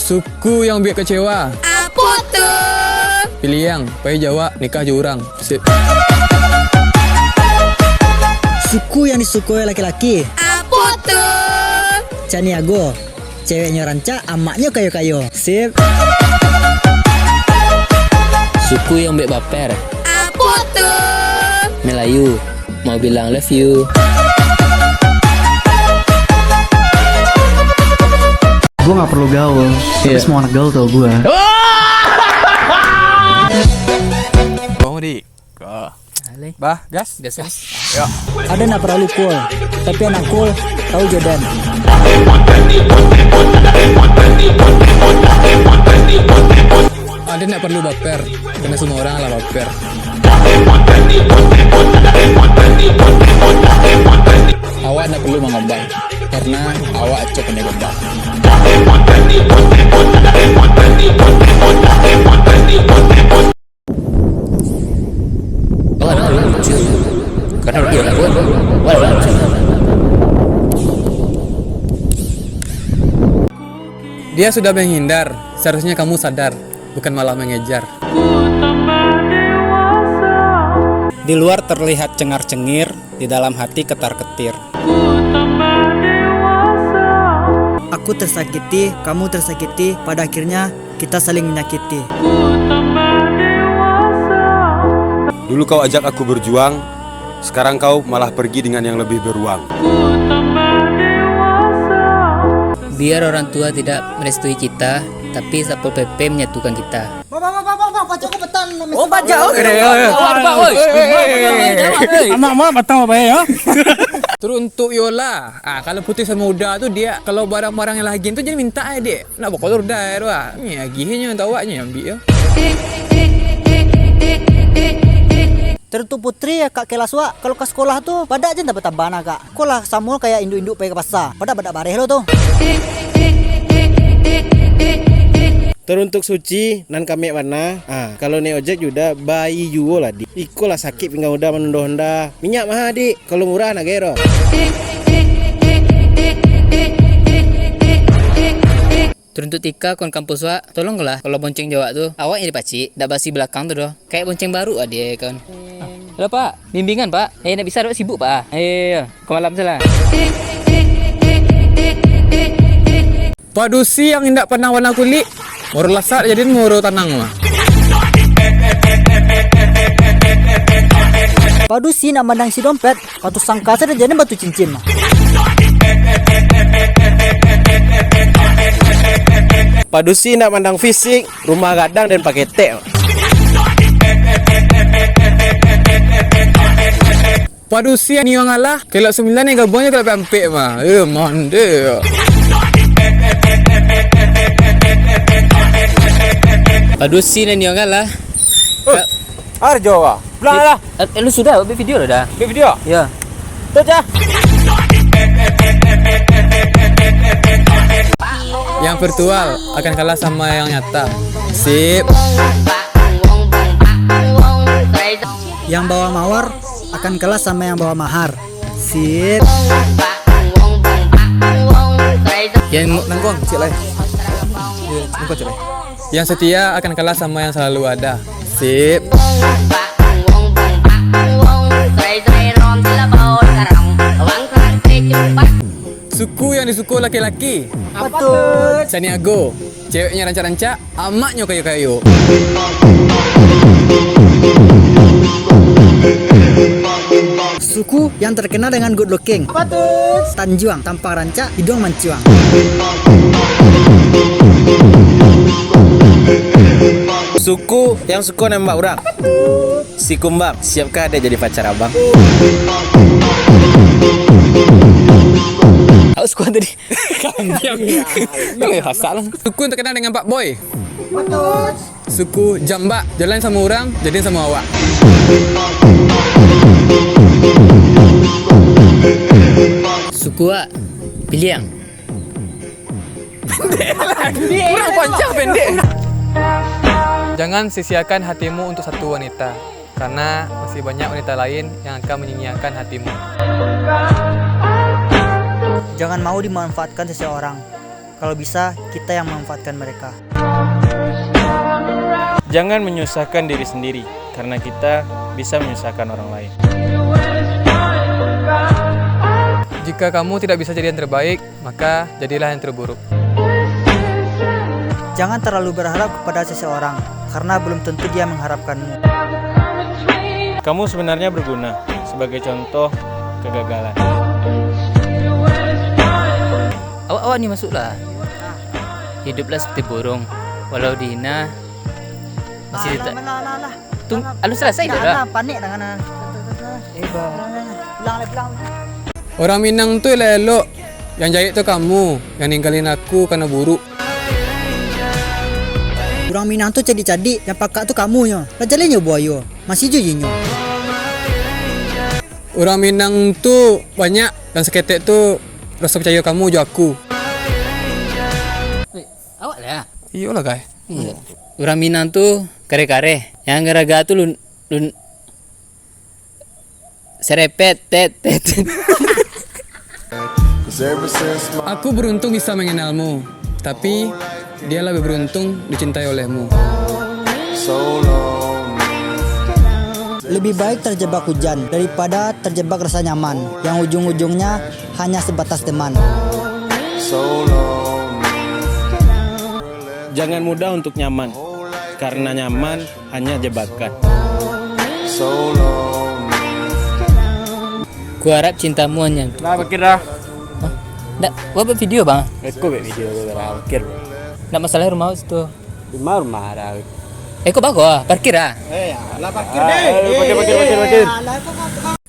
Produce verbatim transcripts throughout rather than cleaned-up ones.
Suku yang buek kecewa. Apo tu? Piliang, pai jo awak, nikah jo urang. Sip. Suku yang disukoi laki-laki. Apo tu? Caniago. Ceweknyo rancak, amaknyo kayo-kayo. Sip. Suku yang buek baper. Apo tu? Melayu, mau bilang love you. Gue gak perlu gaul, tapi semua anak gaul tau gue. Bang Udi. Bah, gas. Gas, gas. Yo. Ada nak perlu cool, tapi anak cool tahu Jordan. Ada nak perlu baper, karena semua orang lah baper. Awak nak perlu mangambang, karena awak acok pandai gombal. Dia sudah menghindar, seharusnya kamu sadar, bukan malah mengejar. Di luar terlihat cengar-cengir, di dalam hati ketar-ketir. Aku tersakiti, kamu tersakiti, pada akhirnya kita saling menyakiti. Dulu kau ajak aku berjuang, sekarang kau malah pergi dengan yang lebih beruang. Biar orang tua tidak merestui kita, tapi Satpol P P menyatukan kita. Oh, pajak, oh, kena. Anak mah batang apa ya? Teruntuk Yola. Ah, kalau Putih Samudra tu dia, kalau barang-barang yang lagi tu jadi minta aja, Dek. Nak bawa order tu ah. Ni agihnyo tau awaknyo ambil yo. Teruntuk Putri, kak kelas wak, kalau ka sekolah tu, badak je ndak batambah nah kak. Ko lah samo kayak induk-induk pai ka pasa, badak-badak bareh lo tu. Teruntuk Suci, nan kamek bana, ah, kalau naik ojek juo bai juo lah dik. Iko lah sakik pinggang uda manundo honda. Minyak maha dik, kalau murah nagai doh. Teruntuk Tika kawan kampus wak, tolonglah kalau bonceng jo awak tu, awak jadi pacik, dak basi balakang tu doh. Kayak bonceng baru ah dia kawan. Halo pak, bimbingan pak. Eh nak bisa dok sibuk pak ah. Eh, ke malam salah. Padusi yang indak pandang warna kulik, moro lasak jadi moro tanang mah. Padusi nak mandang isi dompet, batu sangka sajo jadi batu cincin mah. Padusi nak mandang fisik, rumah gadang dan paketek. Padusi nio ngalah, kelok sembilan yang gabung je kelok ampek mah. Eh, mande. Padusi nan nio ngalah. Arjo wah. Pulang lah. Eh, lu sudah buat video dah. Buat video? Ya. Tu jah. Yang virtual akan kalah sama yang nyata. Sip. Yang bawa mawar akan kalah sama yang bawa mahar. Sip. Yang nangkong cik lai. Nangkong cik lai. Yang setia akan kalah sama yang selalu ada. Sip. Suku yang disuko laki-laki. Apa tu? Caniago. Ceweknya rancak-rancak, amaknyo kayo-kayo. Suku yang terkenal dengan good looking. Apa tu? Tanjuang, tampang rancak, hidung mancuang. Suku yang suko nembak urang. Si Kumbang, siapkah dek jadi pacar abang? Aku suka tadi. Kambiang. Boleh pasak lah. Suku yang terkenal dengan Pak Boy. Suku jambak, jalan sama orang, jadian sama awak. Suku wak, piliang. Kurang panjang pendek. Jangan sia-siakan hatimu untuk satu wanita, karena masih banyak wanita lain yang akan menyia-nyiakan hatimu. Jangan mau dimanfaatkan seseorang, Kalau bisa, kita yang memanfaatkan mereka. Jangan menyusahkan diri sendiri, karena kita bisa menyusahkan orang lain. Jika kamu tidak bisa jadi yang terbaik, maka jadilah yang terburuk. Jangan terlalu berharap kepada seseorang, karena belum tentu dia mengharapkanmu. Kamu sebenarnya berguna sebagai contoh kegagalan. Awak-awak ni masuklah. Hiduplah seperti burung, walau dihina, masih tetap. Alah, alah, alah, alah. Tung, alun salasai dah. Dah, dah, panik dah, dah. Eh, bah. Ulang, ulang, ulang. Urang Minang tu elok-elok, yang jahek tu kamu, yang ninggalin aku karena buruk. Urang Minang tu cadik-cadik, yang pakak tu kamu nyo. Lah jaleh nyo buayo, masih jo inyo. Urang Minang tu banyak, yang saketek tu raso picayo kamu jo aku. Eh, awak lah. Iyolah, Kai. Iya. Urang Minang tu kareh-kareh, yang garaga tu lun-, lun-, serepet, tet, tet. Aku beruntung bisa mengenalmu, tapi dia lebih beruntung dicintai olehmu. Lebih baik terjebak hujan daripada terjebak rasa nyaman yang ujung-ujungnya hanya sebatas teman. Jangan mudah untuk nyaman, karena nyaman hanya jebakan. Kuharap cintamu hanya untuk. Lah, parkir dah. Hah? Ndak, gua buat video, Bang. Eko buat video tu lah, parkir. Ndak masalah rumah situ. Di ma rumah dah? Eko bagus, parkir dah. Eh, alah, parkir deh. Parkir, parkir, parkir, parkir.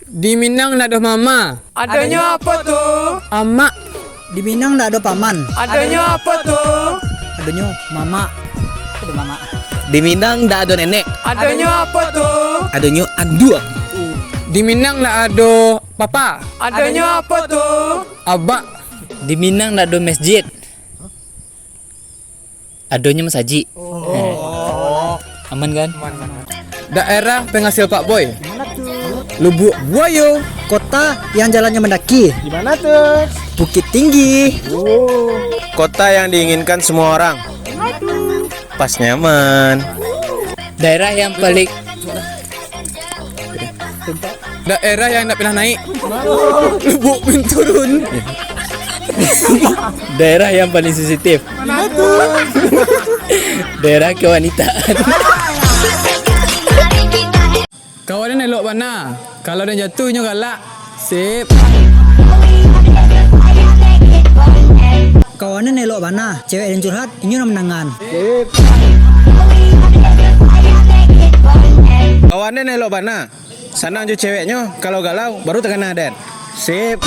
Di Minang ndak ado mama. Adonyo apo tu? Amak. Di Minang ndak ado paman. Adonyo apo tu? Adonyo mamak. Ado mamak. Di Minang ndak ado nenek. Adonyo apo tu? Adonyo anduak. Di Minang ndak ado papa. Adonyo apo tu? Abak. Di Minang ndak ado masjid. Adonyo masajik. Oh. Eh. Aman kan? Aman, aman. Daerah penghasil Pak Boy. Di mana tuh? Lubuk Buayo. Kota yang jalannya mendaki. Di mana tuh? Bukit Tinggi. Oh. Kota yang diinginkan semua orang. Di mana tuh? Pas nyaman. Daerah yang paling Daerah yang ndak pernah naik. Lubuk Binturun. Daerah yang paling sensitif. Daerah kewanitaan. Kawanan elok bana. Kalau den jatuh, inyo galak. Sip. Kawanan elok bana. Cewek den curhat, inyo nan mandangan. Sip. Kawanan elok bana. Sanang jo ceweknyo, kalau galau, baru takana den. Sip.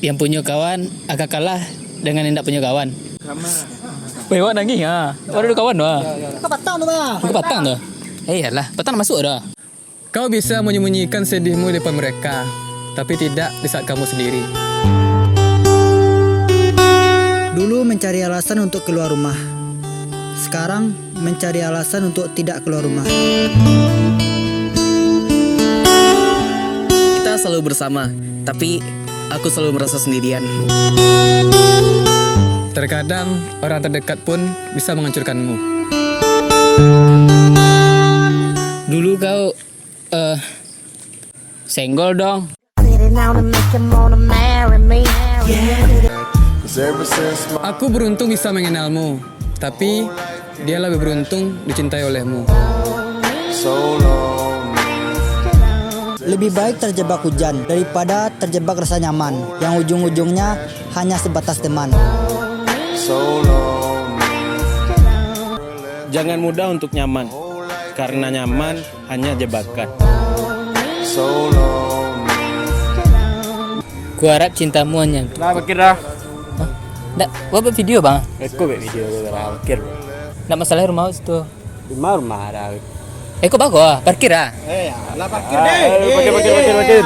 Yang punyo kawan akan kalah dengan yang ndak punyo kawan. Sama. Weh, awak nangih, ha. Awak ado kawan tu, ha. Muka patang tu, Bang. Muka patang tu. Eh, iyalah, patang masuk dah. Kau bisa menyembunyikan sedihmu di depan mereka, tapi tidak di saat kamu sendiri. Dulu mencari alasan untuk keluar rumah. Sekarang mencari alasan untuk tidak keluar rumah. Kita selalu bersama, tapi aku selalu merasa sendirian. Terkadang orang terdekat pun bisa menghancurkanmu. Dulu kau Eh, senggol dong. Aku beruntung bisa mengenalmu, tapi dia lebih beruntung dicintai olehmu. Lebih baik terjebak hujan daripada terjebak rasa nyaman yang ujung-ujungnya hanya sebatas teman. Jangan mudah untuk nyaman, karena nyaman hanya jebakan. Kuharap cintamu hanya untuk. Lah, parkir dah. Hah? Ndak, gua buat video, Bang. Eko buat video tu lah, parkir. Ndak masalah rumah situ. Di ma rumah dah? Eko bagus, parkir dah. Eh, alah, parkir deh. Eh, parkir, parkir, parkir, parkir.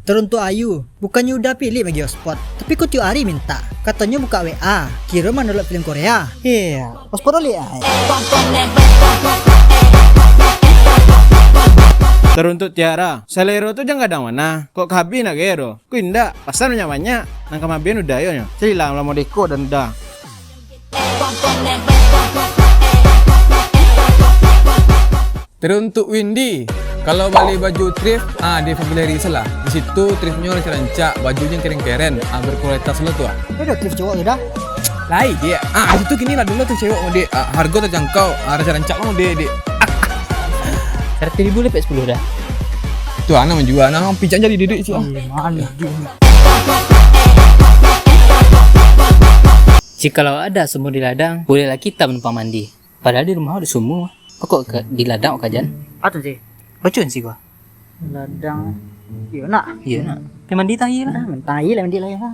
Teruntuk Ayu, bukannyo udah pilih bagi hotspot, tapi kok tiok ari minta. Katonyo buka W A, kiro manulak film Korea. Iya, hotspot ulik ai. Teruntuk Tiara, salero tu jan gadang bana. Kok ka abih nak gero? Kok indak, pasan banyak-banyak. Nan ka mabian udah yo nyo. Calilah lamo deko dan udah. Teruntuk Windy, kalau bali baju thrift, ah, di February salah. Di situ thriftnyo rancak-rancak, bajunyo keren-keren, ah, berkualitas lo tu, ah. Itu udah thrift cowok tu dah. Lai, Dik. Ah, di situ kini lah dulu tu cewek, Dik. Ah, harga terjangkau, ah, rancak-rancak lo, Dik, Dik. Seratus ribu dapat sepuluh dah. Tu anak menjual, anak pijak jadi didik sih. Ah. Ih, mana dia? Jikalau ada sumur di ladang, bolehlah kita menumpang mandi. Padahal di rumah ada sumur. Kok ke, di ladang kajan? Atun sih. Bacun sih gua. Ladang. Iyo nak. Iyo nak. Pai mandi tahi lah. Nah, tahi lah mandi lah ya.